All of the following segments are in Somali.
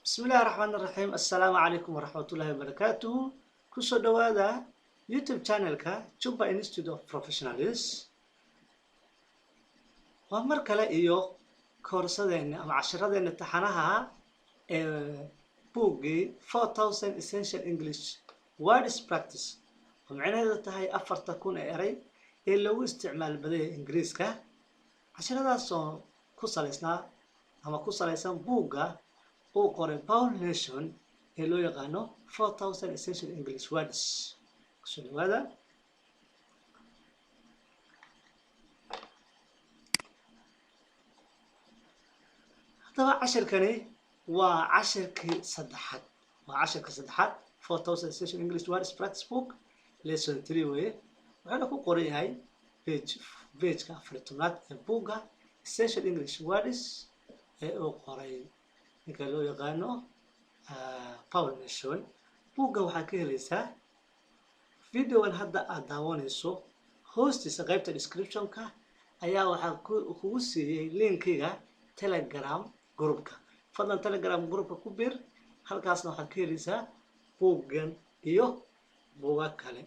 Bismillahi raxmaan raxiim. Assalaamu calaykum waraxmatullaahi wabarakaatuhu. Kusoo dhawaada YouTube channelka Juba Institute of Professionals. Waa mar kale iyo koorsadeena ama casharadeenna taxanaha ee buuggii 4000 Essential English Words Practice, oo micnaheedu tahay 4000 ee eray ee lagu isticmaal badaya Ingiriiska. Casharadaas oo ku salaysnaa ama ku salaysan buugga uu qoray Paul Nation ee loo yaqaano 4000 Essential English Words. Kusoo dhawaada. Haddaba cashirkani waa cashirkii saddexaad, waa cashirka saddexaad, 4000 Essential English Words Practice Book lesson 3 weye. Wuxuuna ku qoran yahay pageka 14aad ee buugga Essential English Words ee uu qoray ninka loo yaqaano Paul Nation. Buugga waxaad ka helaysaa videogan hadda aad daawanayso hoostiisa, qaybta descriptionka ayaa waxaa kugu siiyey linkiga Telegram groupka. Fadlan Telegram groupka ku bir, halkaasna waxaad ka helaysaa buuggan iyo buuga kale.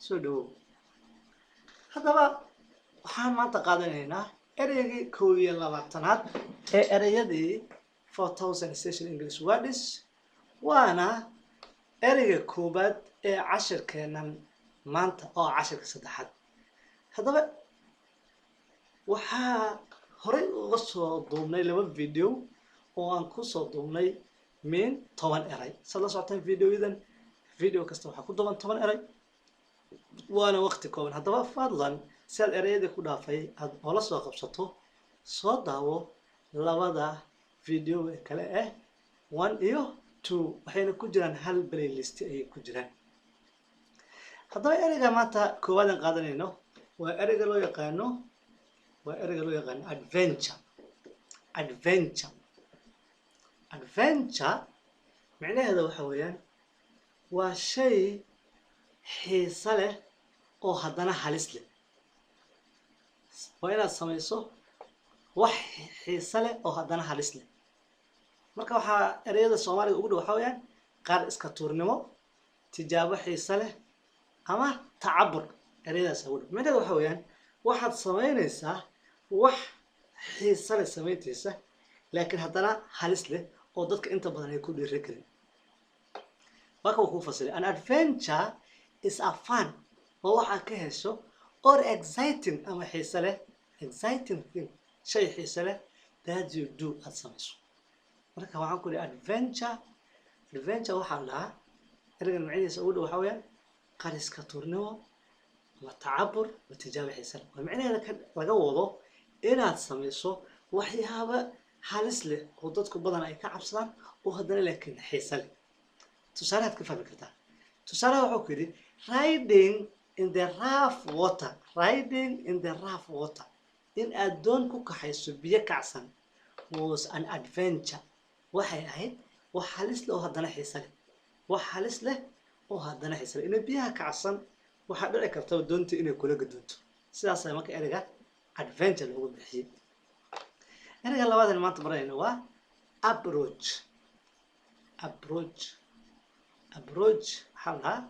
Soo dhawow. Haddaba waxaan maanta qaadanaynaa ereygii 21aad ee ereyadii 4000 Essential English Words, waana ereyga koowaad ee cashirkeenan maanta oo cashirka saddexaad. Haddaba waxaa horey uga soo duubnay laba video oo aan kusoo duubnay min 10 eray. Saad la socotaan videoyadan, video kasta waxaa ku duuban 10 eray, waana waqti kooban. Haddaba fadlan si aad ereyadii ku dhaafay aad oola soo qabsato, soo daawo labada video ee kale ah 1 iyo 2, waxayna ku jiraan hal playlist ayay ku jiraan. Haddaba ereyga maanta koowaad aan qaadanayno waa ereyga loo yaqaano, waa ereyga loo yaqaano adventure. Adventure, adventure micnaheeda waxa weeyaan waa shay xiiso leh oo haddana halis leh. Waa inaad samayso wax xiiso leh oo haddana halis leh. Marka waxaa ereyada Soomaaliga ugu dhow waxaa weeyaan qaar iska tuurnimo, tijaabo xiiso leh ama tacabur. Ereyadaas ugu dhow. Micnaheeda waxa weeyaan waxaad samaynaysaa wax xiiso leh samayntiisa, laakiin haddana halis leh oo dadka inta badan ay ku dhiiri karin. Waa ka kuu fasiray: an adventure is a fun, oo waxaad ka hesho, or exciting, ama xiiso leh, exciting thing, shay xiiso leh, that you do, aad samayso. Marka waxaan ku ihi adventure, adventure waxaa la dhahaa ereygan macnihiisa ugu dhow waxaa weeyaan qariska tuurnimo ama tacabur ama tijaabo xiiso leh. Waa micnaheeda ka laga wado inaad samayso waxyaaba halis leh oo dadku badan ay ka cabsadaan oo haddana laakiin xiiso leh. Tusaalehaad ka fahmi kartaa. Tusaalaha wuxuu ku yidhi riding in the rough water. Riding in the rough water, in aad doon ku kaxayso biyo kacsan, was an adventure, waxay ahayd wax halis leh oo haddana xiiso leh. Wax halis leh oo haddana xiiso leh. Inay biyaha kacsan waxaa dhici kartaba doonta inay kula gadoonto. Sidaasaa marka ereyga adventure loogu bixiyey. Ereyga labaad maanta baranayna waa approach. Approach, approach waxaa la dhahaa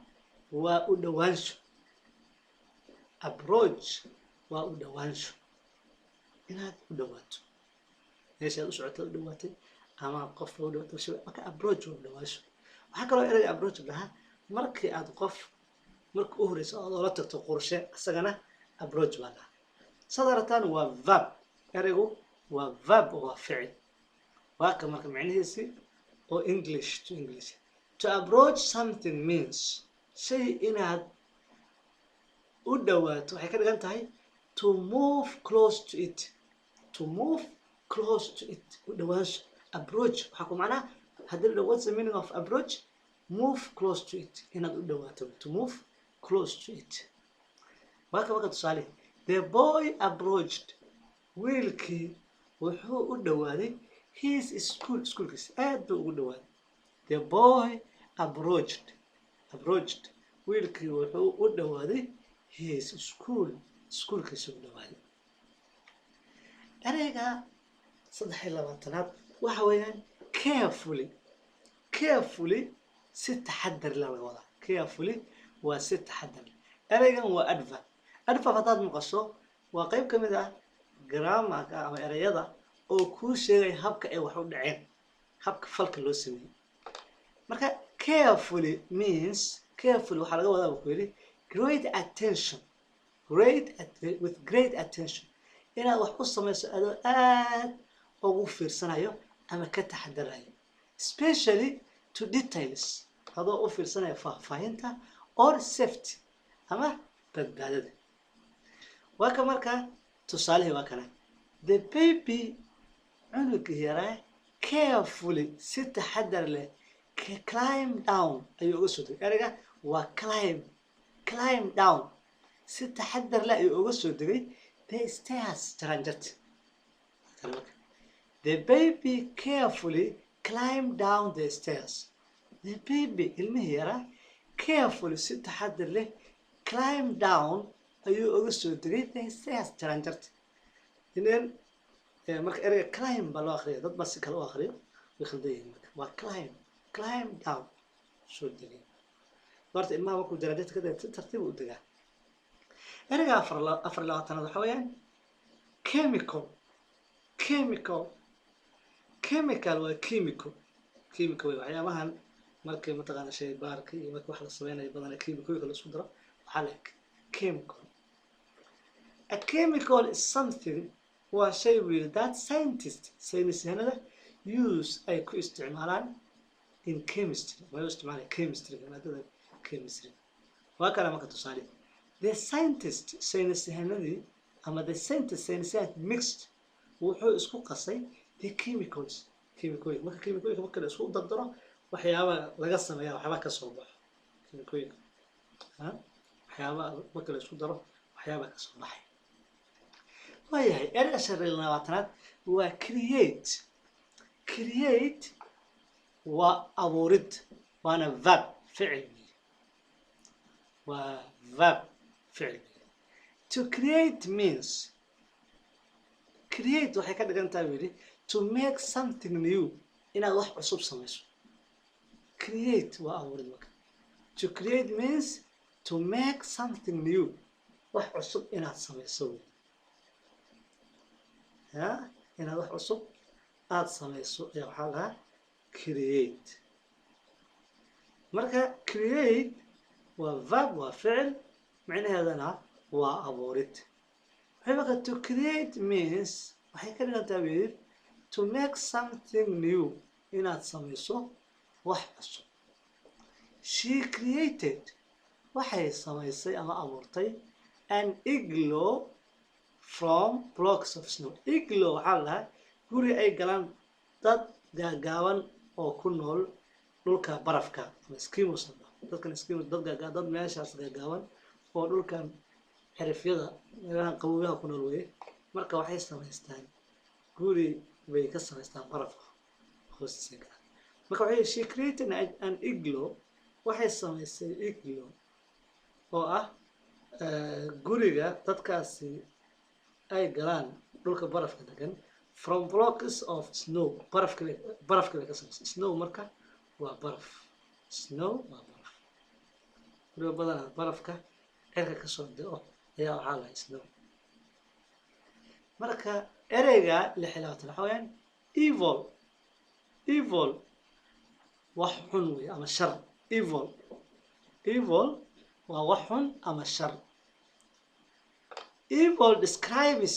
waa u dhawaansho. Approach waa u dhawaansho, inaad u dhawaato meesha aad u socotay, u dhawaatay ama qof u dhawaato. Marka approach waa u dhawaansho. Waxaa kaloo ereyga approach dhahaa markii aad qof marka u horeyso aad oola tagto qorshe, isagana approach baa dhahaa. Saad aragtaan waa verb, ereygu waa verb oo waa ficil. Waa ka marka micnihiisi oo English to English: to approach something means, shay inaad u dhawaato waxay ka dhigan tahay, to move close to it. To move close to it, u dhawaansho. Approach waxaa ku macnaha haddii la, what's the meaning of approach? Move close to it, inaad u dhawaato, to move close to it. Waa ka marka tusaale: the boy approached, wiilkii wuxuu u dhawaaday, his school, schoolkiisa aad buu ugu dhawaaday. The boy approached, approached, wiilkii wuxuu u dhawaaday, his school, schoolkiisa u dhawaaday. Ereyga 23aad waxa weeyaan Carefully, carefully si taxadar leh laga wadaa. Carefully waa si taxadar leh. Ereygan waa adverb. Adverb haddaad maqasho, waa qayb ka mid ah grammarka ama ereyada oo kuu sheegaya habka ay wax u dhaceen, habka falka loo sameeyey. Marka carefully means, carefully waxaa laga wadaa, buu ku yidhi, great attention, with great attention, inaad wax u samayso adoo aad ugu fiirsanayo ama ka taxadarayo, especially to details, adoo u fiirsanayo faahfaahinta, or safety, ama badbaadada. Waa ka marka tusaalihii waa kana: the baby, cunuga yaraa, carefully, si taxadar leh, climb down, ayuu uga soo degay. Ereyga waa climb. Climb down, si taxadar leh ayuu uga soo degay, the stairs, jaranjarta. The baby carefully climbed down the stairs. The baby, ilmihii yaraa, carefully, si taxadar leh, climb down, ayuu uga soo degay, the stairs, jaranjarta. Ineen marka ereyga climb baa loo akriya, dad baa si kale u akriyo, way khaldan yihiin. Marka waa climb, climb down, soo degay. Horta ilmaha markuu jaranjarta ka dega, si tartiib u degaa. Ereyga 24aad waxa weeyaan chemical. Chemical, chemical waa chemical. Chemical wey waxyaabahan markii mataqaana shay baarka iyo marka wax la sameynayo badana chemicalka la isku daro, waxaa la chemical. A chemical is something, waa shay buu yidhi, that scientist, saynis yahanada, use, ay ku isticmaalaan, in chemistry, way u isticmaalaan chemistry, maadada chemistry. Waa kana marka tusaale: the scientist, saynis yahanadii, ama the scientist, saynis yahanka, mixed, wuxuu isku qasay, the chemicals, chemicooyinka. Marka chemicooyinka marka la isku dardaro, waxyaaba laga sameeya, waxyaaba ka soo baxo chemicooyinka, ha, waxyaaba marka la isku daro, waxyaaba ka soo baxay. Waayahay, ereyga 25aad waa create. Create waa abuurid, waana verb, ficil weeye. Waa verb, ficil weeye. To create means, create waxay ka dhigan tahay, buu yidhi, to make something new, inaad wax cusub samayso. Create waa abuurid. Marka to create means to make something new, wax cusub inaad samayso wey. Ya, inaad wax cusub aada samayso ayaa waxaa lahaa create. Marka create waa verb, waa ficil, micnaheedana waa abuurid. Waxay marka to create means, waxay ka dhigan tahay, buu yidhi, to make something new, inaad samayso wax cusub. She created, waxay samaysay ama abuurtay, an igloo from blocks of snow. Igloo waxaa la dhahaa guri ay galaan dad gaagaaban oo ku nool dhulka barafka, ama Eskimos la dhaho. Dadkan Eskimos, dad gaagaa, dad meeshaas gaagaaban oo dhulkan xerifyada, meelahan qabowyaha ku nool weye. Marka waxay samaystaan guri bay ka samaystaan barafka hoostiisa galaan. Marka waxay, she created an igloo, waxay samaysay igloo oo ah guriga dadkaasi ay galaan dhulka barafka degan, from blocks of snow, barafka bay ka samaysay. Snow marka waa baraf. Snow waa baraf. Weliba badanaa barafka cirka kasoo da'o ayaa waxaa lahay snow. Marka ereyga 26 waxa weeyaan evil. Evil wax xun wey ama shar. Evil, evil waa wax xun ama shar. Evil describes,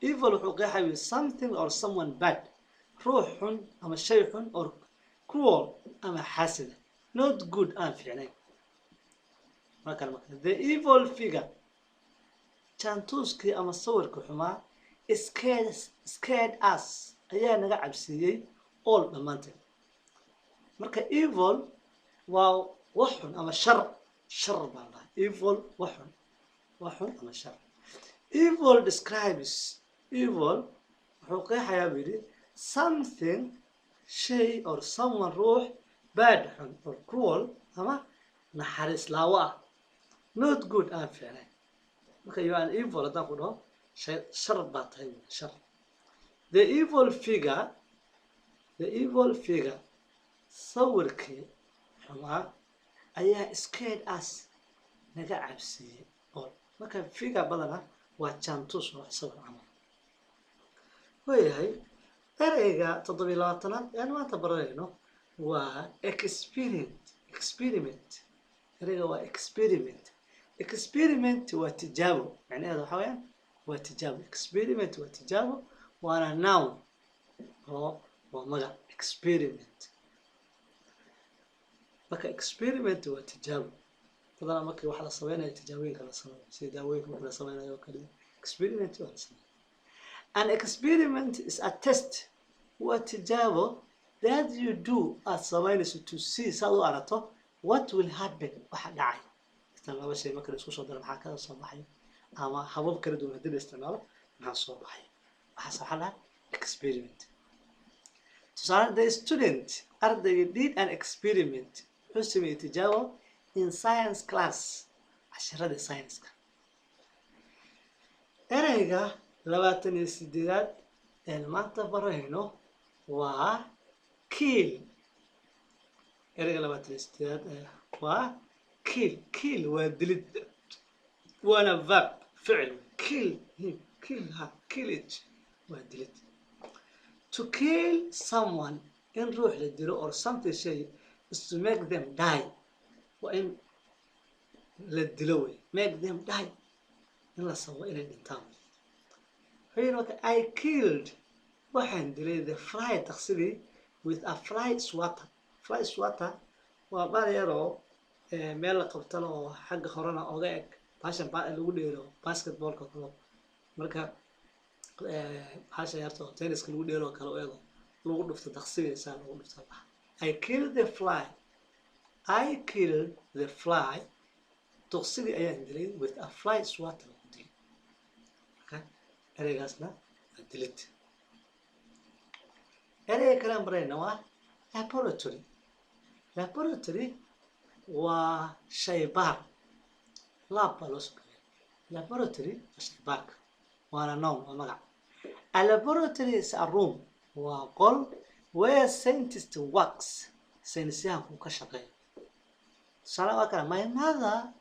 evil wuxuu qeexaya, something or someone bad, ruux xun ama shay xun, or cruel, ama xaasida, not good, aan fiicnayn. Marka the evil figure, jaantuuskii ama sawirka xumaa, scared us, ayaa naga cabsiiyey, all, dhammaanteed. Marka evil waa wax xun ama shar. Shar baan dhahay. Evil wax xun, wax xun ama shar. Evil describes, evil wuxuu qeexayaa, buu yidhi, something, shay, or someone, ruux, bad, xun, or cruel, ama naxariis laawo ah, not good, aan fiicnayn. Marka you are evil haddaan ku dhaho, shay shar baa tahay wey, shar. The evil figure. The evil figure, sawirkii xumaa, ayaa scared us, naga cabsiiyey all. Marka figure badana waa jantus, waa sawir camal waayahay. Ereyga 27aad ee aan maanta baranayno waa experiment. Experiment, ereyga waa experiment. Experiment waa tijaabo. Macnaheeda waxaa weyaan waa tijaabo. Experiment waa tijaabo, waana noun oo waa magac experiment. Marka experiment waa tijaabo. Badanaa markii wax la sameynayo, tijaabooyinka la sameeyo, sida daawooyinka marka la sameynayo oo kale, experiment waa la sameeya. An experiment is a test, waa tijaabo, that you do, aad samaynayso, to see, saad u aragto, what will happen, waxa dhacay. Istan laba shay marka la isku soo daro maxaa kada soo baxay, ama habab kala duwan haddii la isticmaalo maxaa soo baxay? Waxaas waxaa dhaha experiment. Tusaale, the student, ardayga, did an experiment, wuxuu sameeyey tijaabo, in science class, casharadii science-ka. Ereyga 28aad een maanta barayno waa kill. Ereyga 28aad waa kill. Kill waa dilid, waana verb, ficil. Kill him, kill her, kill it waa dilid. To kill someone, in ruux la dilo, or something, shay, is to make them die, waa in la dilo wey. Make them die, in la sababo inay dhintaan. Wuxuu yidhi marka, I killed, waxaan dilay, the fly, taqsidii, with a fly swatter. Fly swatter waa baal yaroo meel la qabtana oo xagga horena oga eg baashan lagu dheelo basketballka kale. Marka bahasha yarta oo tenniska lagu dheelo oo kale u ego lagu dhufto daqsiga, saa lagu dhufto. I killed the fly, I killed the fly, duqsigii ayaan dilay, with a fly swatter lagu dilay. Marka ereygaasna waa dilid. Ereyga kale aan barayna waa laboratory. Laboratory waa shaybaar, lab baa loo soo geliya. Laboratory waa shaybaarka, waana noun, waa magac. A laboratory is a room, waa qol, where scientist works, saynisyahanku ka shaqeeyo. Tusaale waa kana, my mother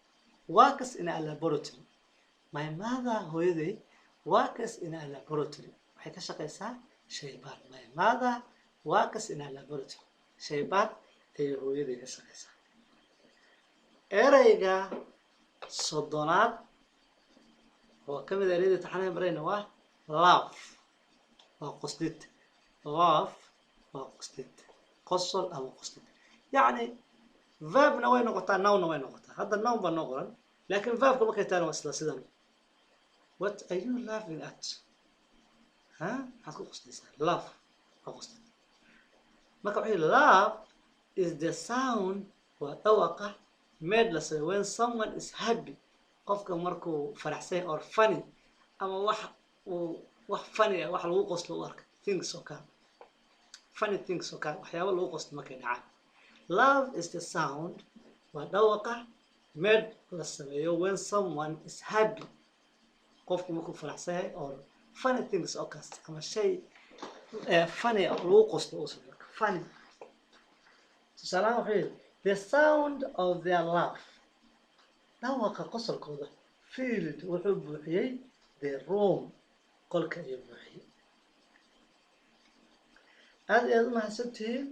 works in a laboratory. My mother, hooyaday, works in a laboratory, waxay ka shaqeysaa shaybaar. My mother works in a laboratory, shaybaar ayay hooyaday ka shaqeysaa. Ereyga 30aad oo ka mid ah ereyada taxanaha barayna waa laugh, waa qoslid. Laugh waa qoslid, qosol ama qoslid. Yacni verbna way noqotaa, nounna way noqotaa. Hadda noun baa noo qoran, laakiin verbka markay tahana waa isla sidan. What are you laughing at? Ha, maxaad ku qoslaysaa? Laugh waa qoslid. Marka wuxuu yidhi, laugh is the sound, waa dhawaqa, made, la sameeyo, when someone is happy, qofka markuu faraxsan yahay, or funny, ama wax uu wax funny ah, wax lagu qoslo u arka, things oo kale, funny things oo kale, waxyaabo lagu qoslo markay dhacaan. Laugh is the sound, waa dhawaqa, made, la sameeyo, when someone is happy, qofku markuu faraxsan yahay, or funny things oo kasta, ama shay funny ah oo lagu qoslo uu sameeyo, funny. Tusaalahaan wuxuu yidhi, the sound of their laugh, dhawaqa qosolkooda, filled, wuxuu buuxiyey, the room, qolka ayuu buuxiyey. Aad iyo aad u mahadsantihiin.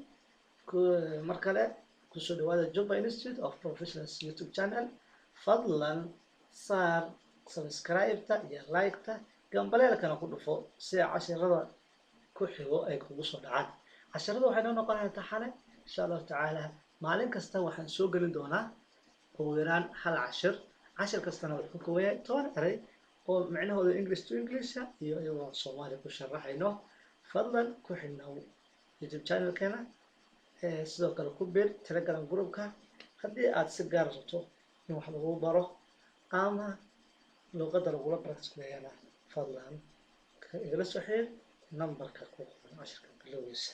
Mar kale kusoo dhawaada Juba Institute of Professionals YouTube channel. Fadlan saar subscribe-ta iyo like-ta, gambaleelkana ku dhufo si ay cashirada ku xigo ay kugu soo dhacaan. Casharada waxay noo noqonayaan taxane, insha Allahu tacaala. Maalin kasta waxaan soo gelin doonaa ugu yaraan hal cashir. Cashir kastana wuxuu ka kooban yahay 10 erey oo micnahooda English to English iyo iyagoo Soomaali ku sharaxayno. Fadlan ku xidhnow YouTube channelkeena, sidoo kale ku bir Telegram groupka haddii aad si gaar rabto in wax lagu baro ama luuqadda lagula practice gareeyana. Fadlan igala soo xiriir numberka ku qoran cashirka bilowgiisa.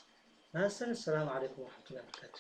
Mahadsan. Asalaamu calaykum waraxmatullahi wabarakaatu.